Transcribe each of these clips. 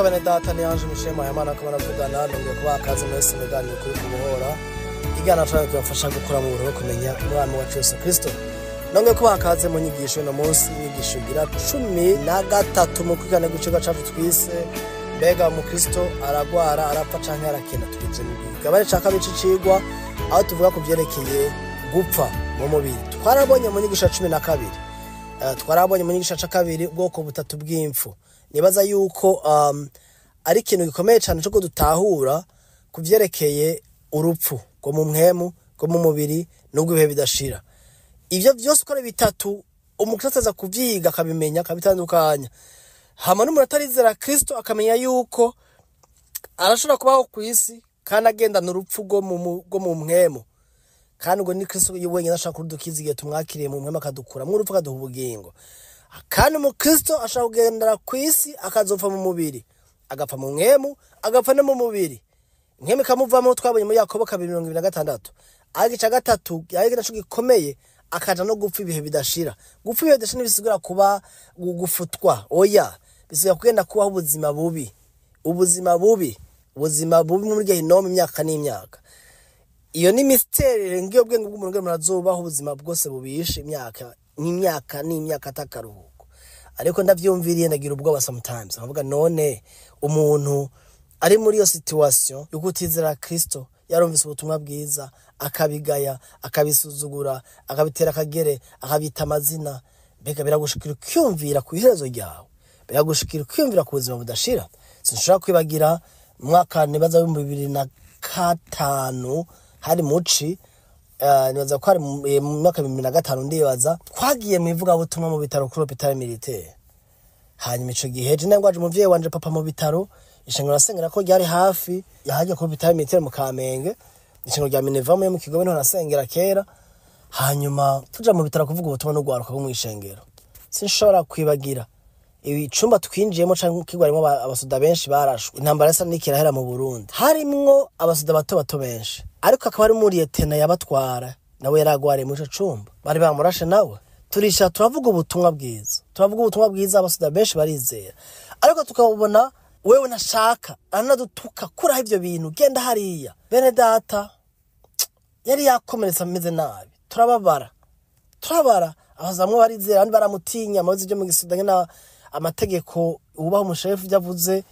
Bene data, ni Ange Michel Muhayimana ko baravugana. Nongeye kubaha akaze mwese mu biganiro kuri kubohora igana cyane kubafasha gukura mu buryo kumenya umwami wacu Yesu Kristo. Nongeye kubaha akaze mu nyigisho uno munsi, inyigisho igira 13 mu kwigana gucika cacu twise mbega umukristo aragwara, arapfa canke arakena. Tugeze mu kigabane ca kabiri c'icigwa, aho tuvuga ku vyerekeye gupfa mu mubiri. Twarabonye mu nyigisho ya 12, twarabonye mu nyigisho ya kabiri ubwoko butatu bw'impfu. Nibaza yuko ari ikintu gikomeye cyane cyo dutahura ku vyerekeye urupfu rwo mu mpwemu, rwo mu mubiri n'ubwo ibihe bidashira. Ivyo vyose uko ari bitatu, umukristo aza kuvyiga, akabimenya, akabitandukanya. Hama n'umuntu atarizera Kristo akamenya yuko arashobora kubaho ku isi kandi agendana urupfu rwo mu mpwemu, kandi ubwo ni Kristo wenyine ashobora kudukiza igihe tumwakiriye mu mpwemu, akadukuramwo urupfu, akaduha ubugingo. Kandi umukristo ashobora kugendera ku isi akazopfa mu mubiri, agapfa mu mpwemu, agapfa no mu mubiri, impwemu ikamuvamo. Twabonye muri Yakobo 2:26. Ariko ica gatatu, ariko naco gikomeye, akaja no gupfa ibihe bidashira. Gupfa ibihe bidashira ntibisigura kuba gufutwa, oya, bisigura kugenda kubaho ubuzima bubi, ubuzima bubi, ubuzima bubi muri gehinomu imyaka n'imyaka. Iyo ni mystère ngiyo bwenge bw'umuntu bwe, murazobaho ubuzima bwose bubishe, imyaka n'imyaka n'imyaka atakaruhuko. Ariko ndavyumviriye ndagira ubwoba sometimes, nkavuga none umuntu ari muri iyo situation yo kutizera Kristo, yarumvise ubutumwa bwiza akabigaya, akabisuzugura, akabitera akagere, akabita amazina, mbega biragushikira ukwiyumvira ku iherezo ryawe? Biragushikira ukwiyumvira ku buzima budashira? Sinshobora kwibagira mu mwaka nibaza w'2005, hari muci, nibaza ko hari mu mwaka 2005, ndibaza twagiye mu ivugabutumwa mu bitaro kuri hôpital militaire. Hanyuma ico gihe je nangwaje umuvyeyi wanje papa mu bitaro. Ishengero nasengera ko ryari hafi yahajya ku hôpital militaire mu Kamenge, ishengero rya Minevamu yo mu Kigobe, niho nasengera kera. Hanyuma tuja mu bitaro kuvuga ubutumwa no gwaruka rwo mw'ishengero. Sinshobora kwibagira icumba twinjiyemo canke kigwarimo abasoda benshi barashwe. Intambara yasa n'ikirahera mu Burundi, harimwo abasoda bato bato benshi, ariko akaba ari muri lieutenant yabatwara, nawe yaragwariye muri ico cumba, bari bamurashe nawe. Turisha turavuga ubutumwa bwiza, turavuga ubutumwa bwiza, abasoda benshi barizera, ariko tukabona wewe ntashaka, aranadutuka: "Kuraho ivyo bintu, genda hariya." Bene data, yari yakomeretse, ameze nabi, turababara, turabara. Abazamu barizera, abandi baramutinya. Amazi byo mu gisoda nyene, amategeko, wubaha umushefu, ibyo avuze,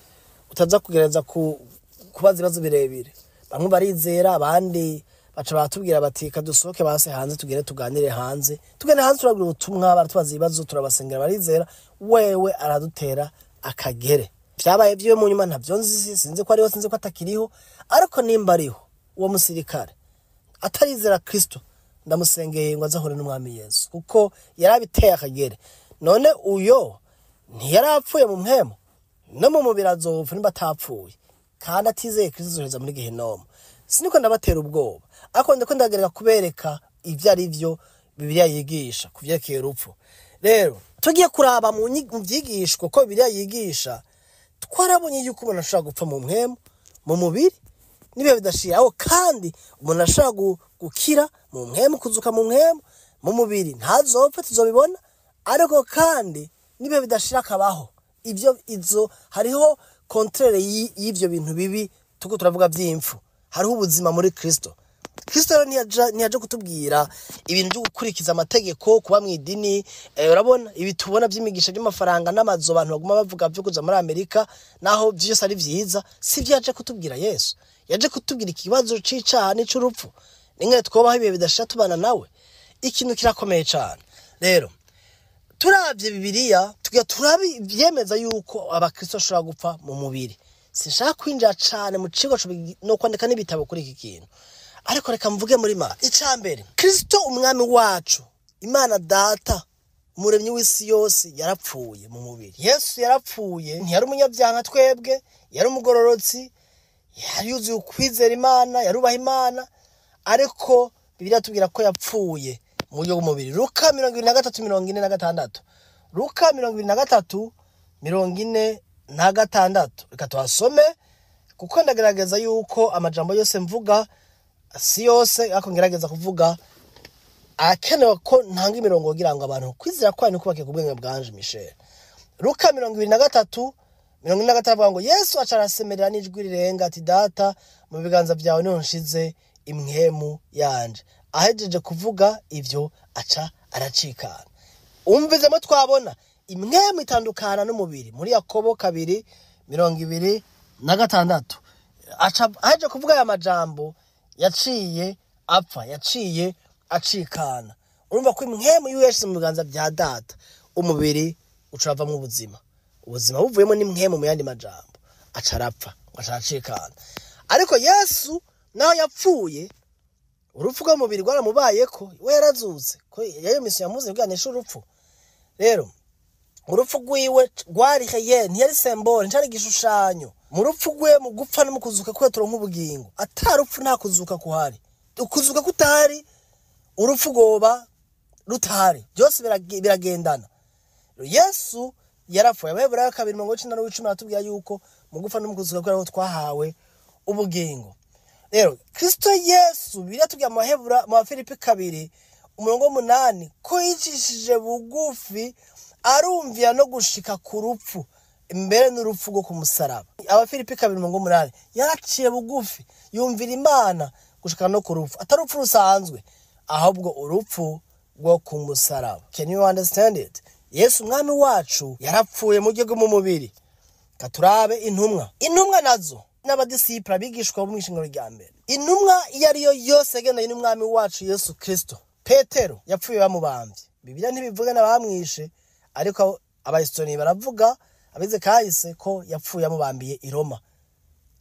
utaza kugereza kubaza ibibazo birebire. Bamwe barizera, abandi baca baratubwira bati: "Kadusohoke base hanze, tugende tuganire hanze." Tugende hanze, turabwira ubutumwa, baratubaza ibibazo, turabasengera, barizera. Wewe aradutera akagere. Vyabaye vyiwe mu nyuma ntavyo nzi, sinzi ko ariho, sinzi ko atakiriho, ariko nimba ariho uwo musirikare atarizera Kristo, ndamusengeye ngo azahure n'umwami Yesu, kuko yarabiteye akagere. None uyo ntiyarapfuye mu mpwemu? No mu mubiri azopfa nimba atapfuye kandi atizeye Kristo, azoheza muri gehinomu. Siniko ndabatera ubwoba, ariko ndiko ndagereka kubereka ivyo ari vyo Bibiliya yigisha ku vyerekeye urupfu. Rero tugiye kuraba mu vyigishwa ko Bibiliya yigisha. Twarabonye yuko umuntu ashobora gupfa mu mpwemu, mu mubiri n'ibihe bidashira, aho kandi umuntu ashobora gukira mu mpwemu, kuzuka mu mpwemu, mu mubiri ntazopfe, tuzobibona, ariko kandi n'ibihe bidashira akabaho. Ivyo izo hariho contraire y'ivyo bintu bibi tuko turavuga vy'impfu, hariho ubuzima muri Kristo. Kristo rero ntiyaje kutubwira ibintu byo gukurikiza amategeko, kuba mu idini. Urabona ibi tubona by'imigisha, by'amafaranga n'amazu abantu baguma bavuga byo kuza muri Amerika, naho vyose ari vyiza, si byo yaje kutubwira. Yesu yaje kutubwira ikibazo c'icaha n'ic'urupfu, n'ingene twobaho ibihe bidashira tubana nawe. Ikintu kirakomeye cane. Rero turavye Bibiliya, tugira turabyemeza yuko abakristo bashobora gupfa mu mubiri. Sinshaka kwinjira cane mu cigwa no kwandika n'ibitabo kuri iki kintu, ariko reka mvuge muri make. Ica mbere, Kristo umwami wacu, Imana Data, umuremyi w'isi yose, yarapfuye mu mubiri. Yesu yarapfuye, ntiyari umunyabyaha nka twebwe, yari umugororotsi, yari yuzuye ukwizera Imana, yarubaha Imana, ariko Bibiliya tubwira ko yapfuye mu buryo bw'umubiri. Luka 23:46, Luka 23:46. Reka tuhasome, kuko ndagerageza yuko amajambo yose mvuga, si yose, ariko ngerageza kuvuga akenewe ko ntanga imirongo kugira ngo abantu kwizera kwanyu kubake ku bwenge bwanje Michel. Luka 23. 45 avuga ngo Yesu aca arasemerera n'ijwi rirenga ati data mu biganza byawe niho nshize impwemu yanje. Ahejeje kuvuga ivyo aca aracikana. Umvizemo twabona impwemu itandukana n'umubiri muri Yakobo 2:26. Aca ahejeje kuvuga aya majambo yaciye apfa, yaciye acikana. Urumva ko impwemu yiwe yashize mu biganza bya data, umubiri uca uravamwo ubuzima. Ubuzima buvuyemo n'impwemu mu yandi majambo, aca arapfa, aca aracikana. Ariko Yesu naho yapfuye, urupfu rw'umubiri rwaramubayeko, we yarazutse, ko yayo misi yamuze kugira aneshe urupfu. Rero urupfu rwiwe rwari reye, ntiyari sembore, ntiyari igishushanyo. Mu rupfu rwiwe, mu gupfa no mu kuzuka kwiwe turonka ubugingo. Ata rupfu nta kuzuka kuhari. Ukuzuka kutahari, urupfu rwoba rutahari. Byose biragendana. Yesu yarapfuye. Abaheburayo 2:9 aratubwira yuko mu gupfa no mu kuzuka kwiwe ariho twahawe ubugingo. Rero Kristo Yesu biratubwira mu Bahebura, mu Bafilipi 2:8 ko yicishije bugufi arumvira no gushika ku rupfu, mbere n'urupfu rwo ku musaraba. Abafilipi 2:8 yaraciye bugufi yumvira Imana gushika no ku rupfu, atari urupfu rusanzwe, ahubwo urupfu rwo ku musaraba. Can you understand it? Yesu umwami wacu yarapfuye mu buryo bw'umubiri. Katurabe intumwa. Intumwa nazo n'abadisipura abigishwa bo mw'ishengero rya mbere. Intumwa iyo ariyo yose yagendanye n'umwami wacu Yesu Kristo. Petero yapfuye bamubambye. Bibiliya ntibivuga n'abamwishe, ariko abahistorien baravuga abize kahise ko yapfuye amubambiye i Roma.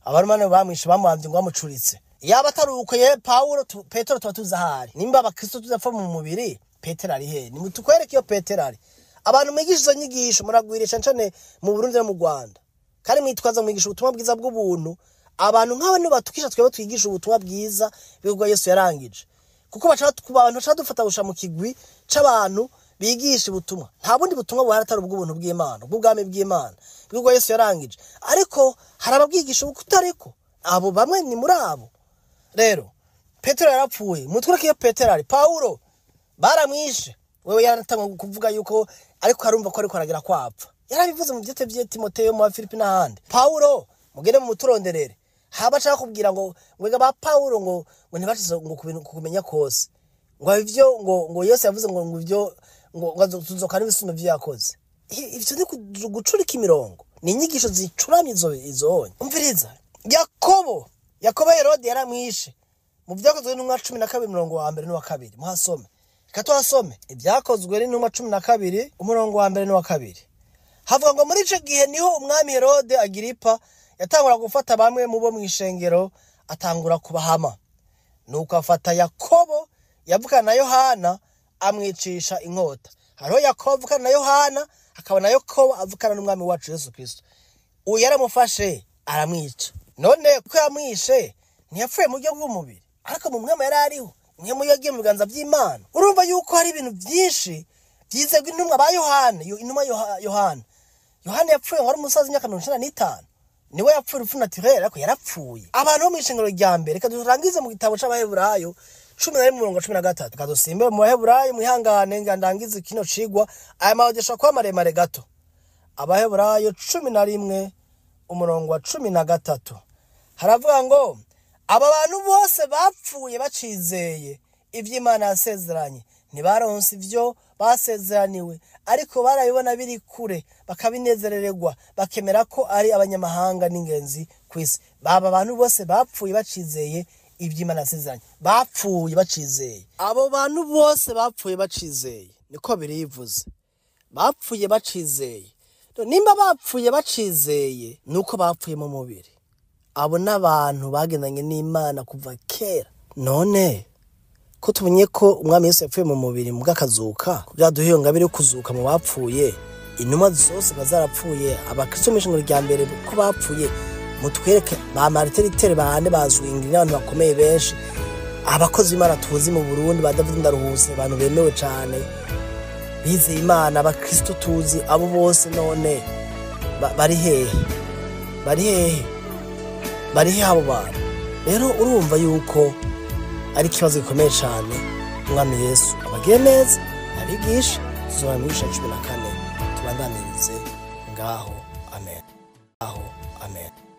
Abaromani bamwishe bamubambye ngo bamucuritse. Yaba atari uko ye Paulo Petero tuba tuzi ahari. Nimba abakristo tuzapfa mu mubiri, Petero ari he? Nimutukwereke iyo Petero ari. Abantu mwigisha izo nyigisho muragwirisha cane mu Burundi no mu Rwanda. Kandi mwitwaza mwigisha ubutumwa bwiza bw'ubuntu. Abantu nk'aba nibo batukisha twebwe twigisha ubutumwa bwiza bw'ubwo Yesu yarangije. Kuko abantu baca dufata gusha mu kigwi c'abantu bigisha ubutumwa. Nta bundi butumwa buhari atari ubw'ubuntu bw'Imana, ubw'ubwami bw'Imana, bw'ubwo Yesu yarangije. Ariko hari ababwigisha ukutariko. Abo bamwe ni muri abo. Rero Petero yarapfuye. Mutwereke iyo Petero ari. Paulo baramwishe. Wewe yaratangwa kuvuga yuko ariko arumva ko ariko aragira kwapfa. Yarabivuze mu byete bye Timoteyo mu Filipi n'ahandi. Paulo mugende mu muturonderere. Haba ashaka kubwira ngo ngwega ba Paulo ngo ntibashize ngo kumenya kose. Ngo ivyo ngo Yesu yavuze ngo ivyo ngo tuzoka n'ibisume vyo yakoze. Ivyo ni gucurika imirongo. Ni inyigisho zicuramye izo. Umviriza. Yakobo Herode yaramwishe. Mu byakozwe n'intumwa 12 umurongo wa 1 n'uwa 2. Muhasome. Reka tuhasome. Ibyakozwe n'intumwa 12 umurongo wa 1 n'uwa 2. Havuga ngo muri ico gihe niho umwami Herode Agiripa yatangura gufata bamwe mu bo mw'ishengero atangura kubahama. Nuko afata Yakobo yavukana na Yohana amwicisha inkota. Hariho Yakobo avukana na Yohana, hakaba na Yakobo avukana n'umwami wacu Yesu Kristo. Uyu yaramufashe aramwica. None ko yamwishe ntiyapfuye mu buryo bw'umubiri, ariko mu mwema yari ariho, mwema yagiye mu biganza by'Imana. Urumva yuko hari ibintu byinshi byizegwa intumwa ba Yohana, intumwa Yohana. Yohana yapfuye ngo ari umusaza imyaka 95. Niwe yapfuye urupfu naturel, ariko yarapfuye. Abantu bo mw'ishengero rya mbere, reka durangize mu gitabo c'Abaheburayo 11:13. Reka dusimbe mu Baheburayo, mwihangane nga ndangize kino cigwa. Aya mahodesha kwa maremare gato. Abaheburayo 11:13. Haravuga ngo aba bantu bose bapfuye bacizeye ivy'Imana yasezeranye, ntibaronse ivyo basezeraniwe, ariko barabibona biri kure bakabinezerererwa, bakemera ko ari abanyamahanga n'ingenzi kw'isi. Baba bantu bose bapfuye bacizeye ivy'Imana yasezeranye, bapfuye bacizeye. Abo bantu bose bapfuye bacizeye, niko birivuze, bapfuye bacizeye. Nimba bapfuye bacizeye, nuko bapfuye mu mubiri. Abo n'abantu bagendanye n'Imana kuva kera. None ko tumenye ko umwami Yesu yapfuye mu mubiri mu bw'akazuka, kugira duhe iyo ngabire yo kuzuka mu bapfuye, intumwa zose bazarapfuye, abakristo mw'ishengero rya mbere ko bapfuye, mutwereke ba Martin Luther bande bazwingiri n'abantu bakomeye benshi, abakozi b'Imana tuzi mu Burundi ba David Ndaruhuse, abantu bemewe cane bizeye Imana, abakristo tuzi abo bose, none bari hehe? Bari hehe? Bari hehe abo bantu? Rero urumva yuko ari ikibazo gikomeye cane. Umwami Yesu abagire neza, abigishe. Tuzobana mu gice 14, tubandanirize ngaho. Amen. Amen.